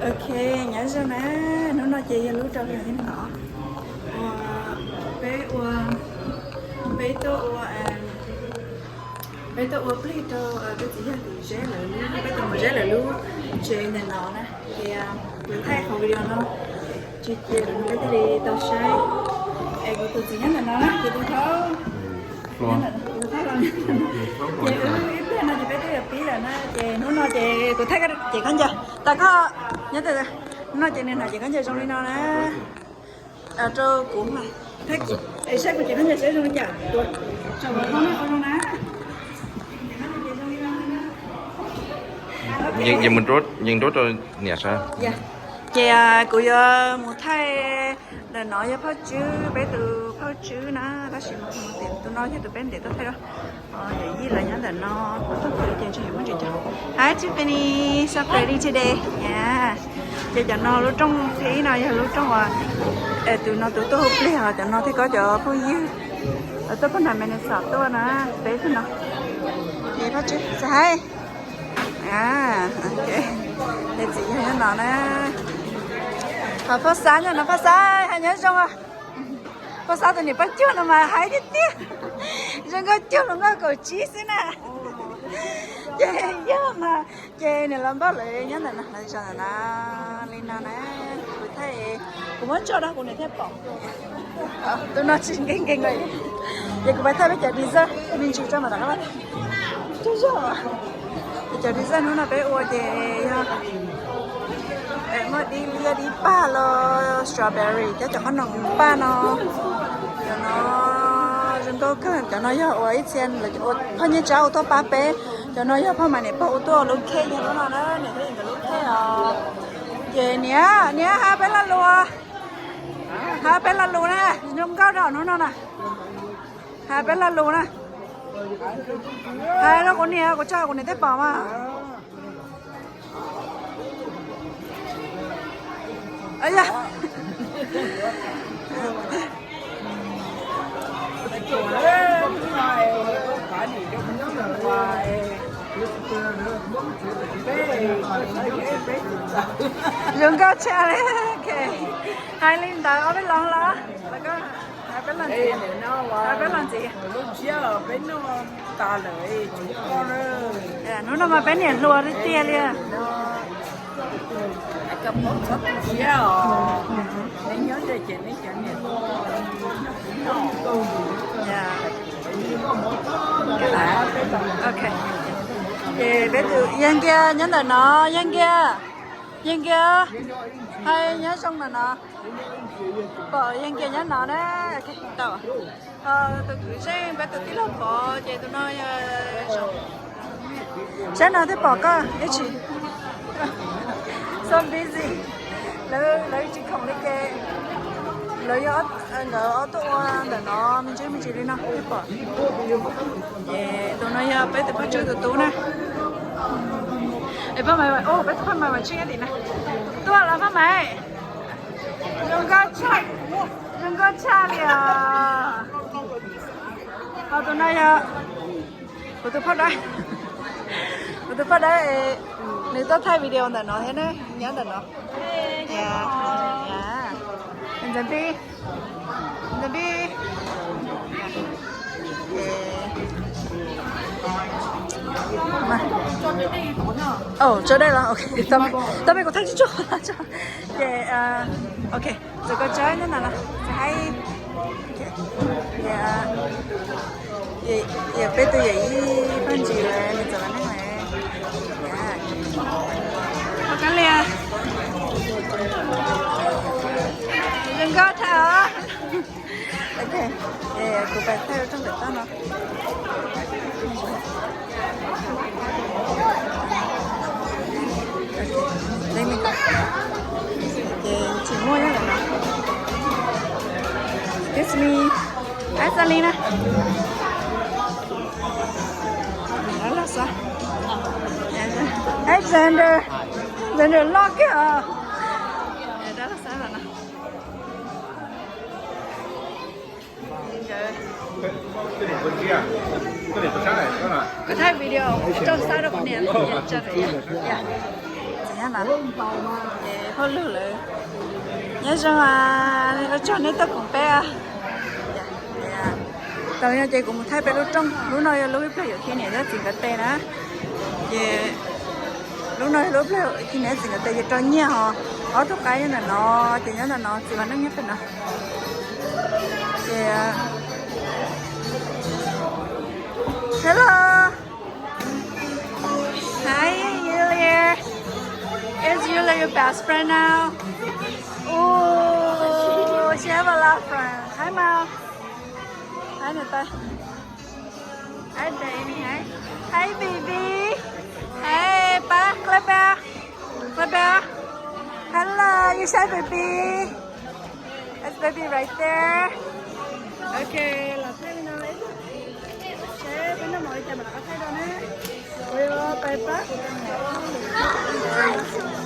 Ok, nyob zoo na, hnub no ces yog lub rau hli no uas peb ua, peb tuaj ua, peb tuaj ua plig rau tus txiv yawg tus Zeb lawv lub, peb tus muam Zeb lawv lub tsev ntawm no na. Ces kuv thaij qhov video no tsis cia rau peb thiaj li tau saib. Es kuv tus txiv nyob ntawm no na, kuv tus hlob, kuv tus hlob los, ces ib pliag no ces peb twb yuav pib lawm na. Ces hnub no ces kuv thaij ces khaub ncaws tas koj nyob ntawm no ces nws hnav ces khaub ncaws zoo li no na. Rau kuv mas, es saib kuv ces khaub ncaws saib zoo li cas, tsom los no na, zoo na. Yeej nruab rau niam saib. Ces kuv yuav mus thaij, ntawm no yog phauj Tswb, peb tus phauj Tswb na, tab sis mas tus no yog tus peb ntiav tuaj thaij. Yawm yij lawv nyob ntawm no, kuv tuaj pem ces ntshe yuav muaj ntsis coob. Hi Tiffany, so pretty today. Ces cov no lub rooj thib no yog lub rooj uas tus no tus tuaj hu plig, ho cov no thiaj koj cov phooj ywg tuaj pog nram Minnesota tuaj na, peb tus no. Ces phauj Tswb, say hi. Ces txiv yawg nyob no na. Ho phauj Xab nyob no, phauj Xab hais nyob zoo. Phauj Xab tus niam poj cuag no mas haib tiag tiag, zoo nkauj cuag hluas nkauj kaum tsib xwb na. Ces yog mas, ces niam laus npauj lawv nyob ntawm no, lawv tso ntawm no li no na. Kuv thaij, kuv muab tso rau kuv niam thiaj pom. Tus no tsis nkees nkees lawm. Ces kuv pais thaij peb cov dessert me ntsis tso mas tom qab. Ces cov dessert hnub no peb ua ces yog muaj dib liab dib paj los strawberry thiab cov qhob noom paj no. Cov no zoo nkauj kawg, cov no yog uas ib txhia phauj Nyiaj Tsab ua tuaj pab peb. Cov no yog phauj Mas niam pog ua tuaj lub cake yog lub no na, niam thiab nkawd lub cake os. Ces niam, niam hais peb lo lus, hais peb lo lus na, zoo nkauj rau hnub no na. Hais peb lo lus na. Hais rau kuv niam, kuv tso kuv niam tej pom mas. Zoo nkauj tshaj li. Hais li ntawd ob peb lo los, hais peb lo ntxiv, hais peb lo ntxiv. Hnub no mas peb niam hluas tiag tiag li. Ces peb tus Yaj Nkiag nyob ntawm no, Yaj Nkiag, Yaj Nkiag, hais nyob zoo ntawm no. Pom Yaj Nkiag nyob no na, tau. Tus kwv Zeej peb tus tij laug Pov ces tus no yog zoo. Sab no twb pom koj ib tsis so busy, lawv tsis khoom li ces lawv yog nkawd ob tug ua ntawm no me ntsis me ntsis li no twb pom. Ces tus no yog peb tus Phaj Tswb tus tub na. Es Phaj Maiv, peb tus Phaj Maiv Tswb nyob tim na. Tuaj los Phaj Maiv. Zoo nkauj tshaj, zoo nkauj tshaj li os. Ho tus no yog kuv tus phauj dawb, kuv tus phauj dawb, nws tuaj thaij video ntawm no thiab ne, nyob ntawm no. Ntxawm Npib, Ntxawm Npib. Tso dej los, tau me kuv thaij tsis tso. Ces ok, txawm koj tsaib nyob ntawm no, txawm hais, yog peb tus yawm yij Phaj Ntsis lawm, nws txawm los neej lawm. Pom kab lias, zoo nkauj tshaj os. Ok, kuv pais thaij ua rooj pem toj no. Ces tsis muaj nyob lawm no. Excuse me. Ab, Xalina. Ab, Xalina. Ab, Xander. Xander loj kawg os. Dab Laug Xab los no. Kuv thaij video rau Xab rau kuv niam. na. Ces hauj lwm lawm. Nyob zoo, ua tsaug nej tuaj koom peb. Tau no ces kuv mus thaij peb lub rooj. Lub no yog lub ib pliag yuav khi niam thiab txiv nkawd tes na. Ces lub no yog lub ib pliag khi niam thiab txiv nkawd tes ces rau nyiaj ho. Ob tug qaib nyob ntawm no, ces nyob ntawm no, txiv vaj neej nyob pem no. Ces, hello. Hi, Yulia. Is Yulia your best friend now? Oh, she have a lot of friends. Hi, Mom. Hi, Nita. Hi, Danny. Hi. Hi, baby. Hey, pa, Clever. Clever. Hello, you shy, baby. It's baby right there. Okay, los thaij li no. Seb peb noj mov li cas mam rov qab thaij rau na. Kuv yuav pais pab kuv tus niam ua hauj lwm ntawd.